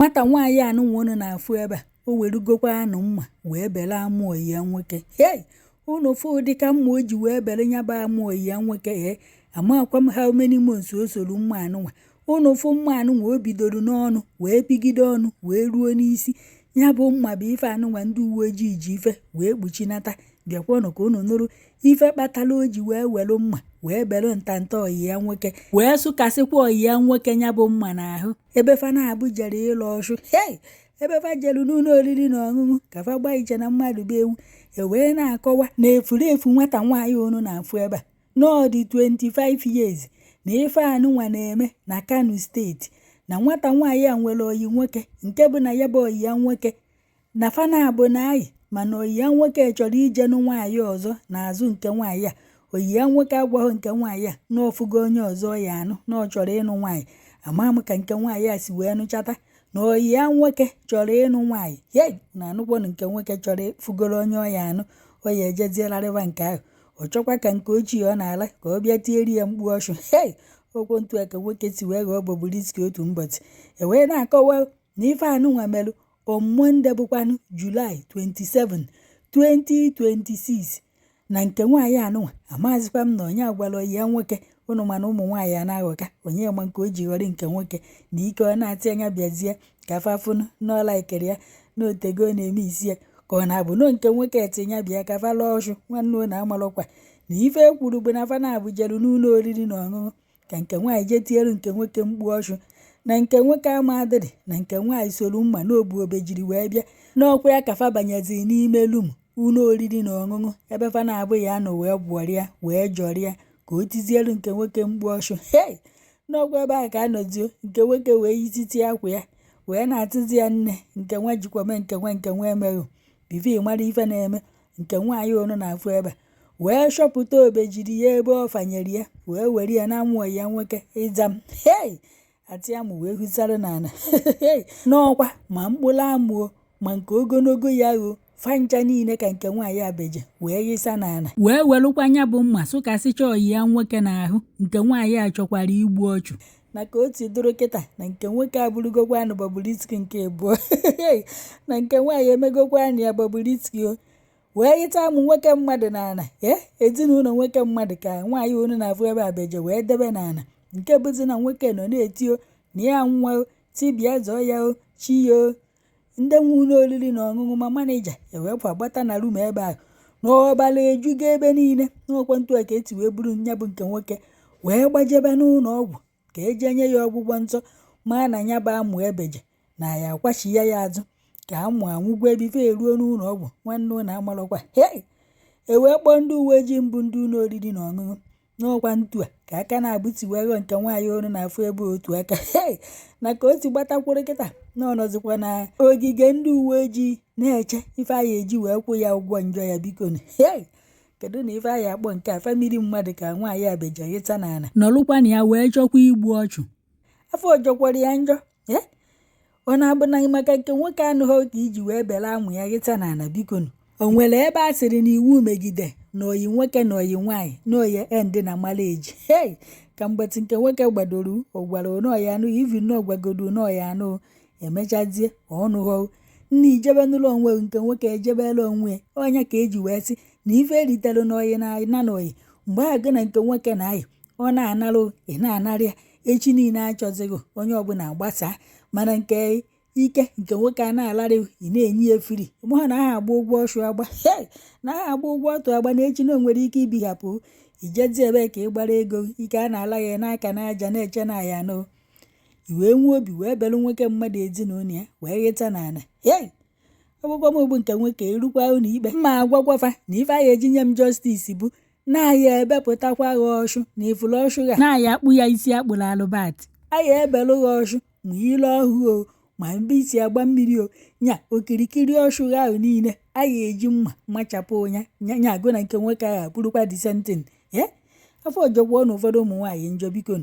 Nwata nwaanyị anụnwa unu na-afụ ebe a, o werugokwa anụ mma wee bere amụ ọyị ya nwoke. Hei! Unu fụ ụdịka mma o ji wee bere ya bụ amụ ọyị ya nwoke. Ee, amakwa m how many months o soro mma anụnwa. Unu fụ mma anụnwa, o bidoro n'ọnụ wee pigide ọnụ wee ruo n'isi. Ya bụ mma bụ ife anụnwa ndị uwe ojii ji ife wee kpuchinata. Bịakwanụ ka unu nụrụ ife kpatara o ji wee welu mma wee bere ntanta ọyị ya nwoke, wee sụkasịkwa ọyị ya nwoke ya bụ mma n'ahụ ebe fa na-abụ jere ịlụ ọchụ. Hei! Ebe fa jere n'ụlọ oriri na ọṅụṅụ ka fa gbaa iche na mmadụ bụ ewu. E wee na-akọwa na efurefu nwata nwaanyị unu na-afụ ebe a n'ọdị 25 years, na ife anụnwa na-eme na Kano Steeti, na nwata nwaanyị a nwere oyi nwoke nke bụ na ya bụ oyi ya nwoke na fa na-abụ na ayị, mana oyi ya nwoke chọrọ ije nụ nwaanyị ọzọ n'azụ nke nwaanyị a. Oyi ya nwoke agwaghị nke nwaanyị a na ọfụgo onye ọzọ ya anụ, na ọ chọrọ ịnụ nwaanyị. Ama m ka nke nwaanyị a si wee nụchata na oyi ya nwoke chọrọ ịnụ nwaanyị. Hei! Na anụkwanụ nke nwoke chọrọ fugoro onye ọ ya anụ, ọ ya ejezielarịwa nke ahụ. Ọ chọkwa ka nke ochie ọ na-ala ka ọ bịa tieri ya mkpu ọchụ. Hei! Okwu ntu a ka nwoke si wee ghọọ Bobrisky otu mbọchị. E wee na-akọwa na ife anụnwa melụ on Monday, bụkwanụ July 27, 2026, na nke nwaanyị anụnwa amazikwa m na onye agwara oyi ya nwoke ụnụ, mana ụmụ nwaanyị a na-aghọka onye ma nke o ji ghọrị nke nwoke na ike ọ na-atị anya bịazie ka fafụnụ n'ọla ikere ya na otego ọ na-eme isi ya, ka ọ na-abụ no nke nwoke etinye bịa ka fa lụọ ọchụ. Nwanne ụnụ amalụkwa na ife e kwuru bụ na fa na-abụ jelu n'ụlọ oriri na ọṅụṅụ ka nke nwaanyị jee tiere nke nwoke mkpu ọchụ, na nke nwoke ama adịrị, na nke nwaanyị soro mma n'obu obejiri wee bịa n'ọkwa ya ka fa banyezi n'ime room ụlọ oriri na ọṅụṅụ ebe fa na-abụ ya anọ wee gwọrịa wee jọrịa ka o tizielu nke nwoke mkpu ọchụ. Hei! N'ọkwa ebe ahụ ka anọzio, nke nwoke wee yititi akwa ya wee na-atụzi ya nne nke nwa jikwa mee nke nwa nke nwa emeghị before mara ife na-eme. Nke nwaanyị unu na-afụ ebe a wee chọpụta obejiri ya ebe ọ fanyere ya, wee were ya na amụọ ya nwoke ịza m. Hei! Atị amụ wee hụsara n'ala. Hei! N'ọkwa ma mkpụrụ amụọ ma nke ogologo ya o fancha niile ka nke nwaanyị abeje wee yịsa n'ala, wee welụkwa nya bụ mma sụkasịcha ọyị ya nwoke n'ahụ. Nke nwaanyị a chọkwara igbu ọchụ na ka o si dụrụ kịta na nke nwoke abụrụgokwa anụ Bobrisky nke abụọ, na nke nwaanyị emegokwa anụ ya Bobrisky o wee yịta amụ nwoke mmadụ n'ala. Ee, ezinụlọ nwoke mmadụ ka nwaanyị unu na-afụ ebe a beje wee debe n'ala, nke bụzi na nwoke nọ na-etio na ya nwa tibia zọọ ya o chi ya o. Ndị nwe ụlọ oriri na ọṅụṅụ ma manager ewepụ agbata na room ebe ahụ na ọbara ejugo ebe niile. N'ọkwa ntu a ka esi wee buru nya bụ nke nwoke wee gbajebe n'ụlọ ọgwụ ka eje nye ya ọgwụgwọ nsọ, ma na ya bụ amụ ebeje na ya akwachi ya ya azụ ka amụ anwụgwo ebe ife eruo n'ụlọ ọgwụ. Nwanne ụlọ amalụkwa. Hei! E wee kpọọ ndị uwe ojii mbụ ndị ụlọ oriri na ọṅụṅụ. N'ọkwa ntu a ka aka na-abụsi wee ghọọ nke nwaanyị unu na-afụ ebe otu aka. Hei! Na ka o si gbatakwuru kịta na ọ nọzikwa na ogige ndị uwe ojii na-eche ife anyị eji wee kwụ ya ụgwọ njọ ya. Biko. Hei! Kedu na ife anyị akpọ nke a? Family mmadụ ka nwaanyị a beje ghịta n'ala nọrụkwa na ya wee chọkwa igbu ọchụ. Afọ jọkwara ya njọ. Ee, ọ na-abụ na maka nke nwoke anụghị ka iji wee bere amụ ya ghịta n'ala. Biko, o nwere ebe a sịrị na iwu megide na oyi nwoke na oyi nwaanyị na oyi end na marriage? Hei! Ka mgbatị nke nwoke gbadoro, ọ gwara na ọya anụ ivi na ọgwagodo na ọya anụ, emechazie ọnụghọ nna ijebe n'ụlọ onwe nke nwoke ejebela onwe onye ka eji wee sị na ife eritere n'oyi na na n'oyi mgbe ahụ gị na nke nwoke na-ayị, ọ na-analụ ị na-anarị ya echi niile achọzighị onye ọbụla gbasaa. Mana nke ike nke nwoke a na-alarị, ị na-enye ya free mụ na aha agba ụgwọ ọchụ agba. Hei! Na aha agba ụgwọ ọtụ agba na echi na o nwere ike ibihapụ ijezi ebe ka ị gbara ego ike a na-ala ya n'aka n'aja na-eche na ya anụ i wee nwee obi wee belu nwoke mmadụ ezinụlọ ya wee ghịta n'ala. Hei! Ọgwụgwọ m bụ nke nwoke erukwa ụlọ ikpe mma agwagwafa na ife anyị eji nye m justice bụ na-aya ebepụtakwa gha ọchụ na ifuru ọchụ ha na-aya akpụ ya isi akpụrụ alụbat aya ebelụ gha ọchụ ma ile ọhụụ o ma mbe isi agba mmiri o nya okirikiri ọchụ ahụ niile aya eji mma machapụ nya nya agụ na nke nwoke ahụ abụrụkwa the same thing. Ee, afọ ọjọkwuo na ụfọdụ ụmụ nwaanyị njọ. Biko,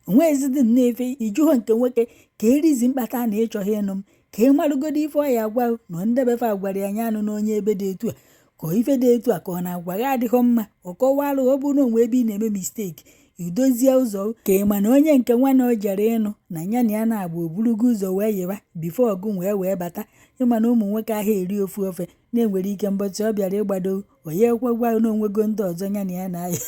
onwezidị nnọọ ife ijuho nke nwoke ka erizi mkpata na ịchọghị ịnụ m ka ị marụgodo ife ọ ya agwa na ndebefe agwara ya anya anụ na onye ebe dị etu a ka ife dị etu a ka ọ na-agwa gị adịghị mma. Ọ kọwalụ ọ bụrụ na onwe ebe ị na-eme mistake. Idozie ụzọ ka ị ma na onye nke nwa na o jere ịnụ na ya na ya na-agba oburugo ụzọ wee yịba before ọgụ wee bata. Ịma na ụmụ nwoke ahụ eri ofu ofe na-enwere ike mbọchị ọ bịara ịgbado onye ekwegwa na onwego ndị ọzọ ya na ya na-ayị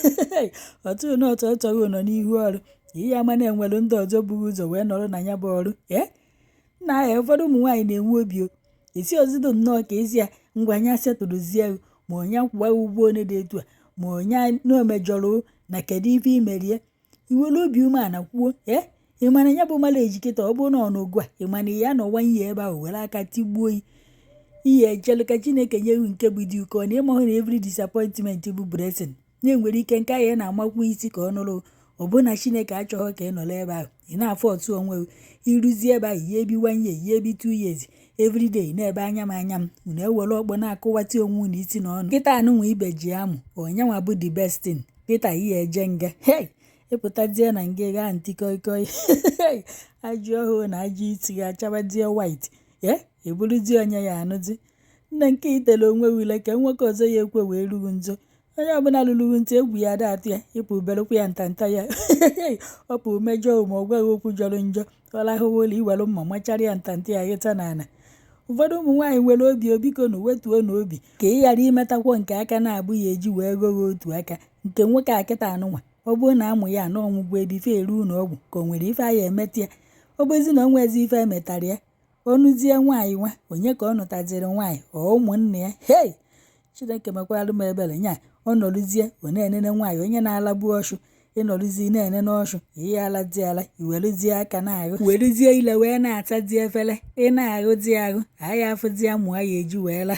ọtụ na ọtọ ọchọghị nọ n'ihu ọrụ ihe ama na enwere ndị ọzọ buru ụzọ wee nọrọ na ya bụ ọrụ. Ee, nna ahịa, ụfọdụ ụmụ nwaanyị na-enwe obi o esi ozido nnọọ ka esi ya ngwa nya setụrụzie ma onye kwụwa ụgwọ one dị etu a, ma onye na o mejọrọ na kedu ife imerie iwere obi umeala kwuo. Ee, ị mana ya bụ marriage kịta, ọ bụrụ na ọ n'ogu a, ị mana ya nọ one year ebe ahụ were aka tigbuo iyi echelu ka Chineke nye gị nke bụ dị ụkọ na ịmahụ na every disappointment bụ blessing na-enwere ike nke ahụ ị na-amakwu isi ka ọ nụrụ. Ọ bụ na Chineke achọghị ka ị nọrọ ebe ahụ, ị na-afọ otu onwe gị ịrụzie ebe ahụ ihe ebi 1 year, ihe ebi 2 years, everyday na-ebe anya m anya m unu ewere ọkpọ na-akụwatị onwe unu isi n'ọnụ. Kịta anụnwa ibe ji amụ onyenwa bụ the best thing. Kịta ihe eje nga, hey, ịpụtazie na nga gaa ntị koi koi ajị ọhụụ na ajị isi ga-achabazie white. Ee, eburuzie onye ya anụzi nne nke itere onwe ule ka nwoke ọzọ ya ekwe wee rughu nzo. Onye ọbụla lụrụ ntị egwu ya ada atụ ya ịpụ belụkwa ya ntanta ya ọ pụ mejọọ ma ọ gwaghị okwu jọrọ njọ, ọ rahụwa ụlọ iwere mma machara ya ntanta ya ghịta n'ala. Ụfọdụ ụmụ nwaanyị nwere obi obiko na wetuo n'obi ka ị ghara imetakwa nke aka na-abụghị eji wee gọghị otu aka nke nwoke a kịta anụnwa. Ọ bụrụ na amụ ya anọ ọnwụgwọ ebife eru ụlọ ọgwụ ka o nwere ife aya emeta ya, ọ bụzi na o nwezi ife emetara ya, ọnụzie nwaanyị nwa onye ka ọ nụtaziri nwaanyị ọ ụmụnne ya. Hei, Chineke mekwalụ m ebere. Nya ọ nọrụzie ọ na-enene nwaanyị onye na-alabu ọchụ, ịnọrụzi na-enene ọchụ ihe alazi ala, iwerezie aka na-aghụ, werezie ile wee na-atazi efere ị na-aghụzi aghụ agha afụzi amụ ya eji wee la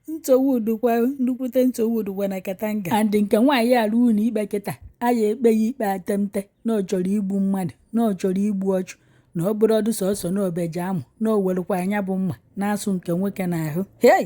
nsogbu dụkwa nnukwute nsogbu dụkwa na Katanga. And nke nwaanyị alụ ụlọ ikpe kịta aya ekpe ya ikpe atemte na ọ chọrọ igbu mmadụ, na ọ chọrọ igbu ọchụ, na ọ bụrụ ọdụ sọsọ na obeji amụ na o werekwa anya bụ mma na-asụ nke nwoke n'ahụ. Hei.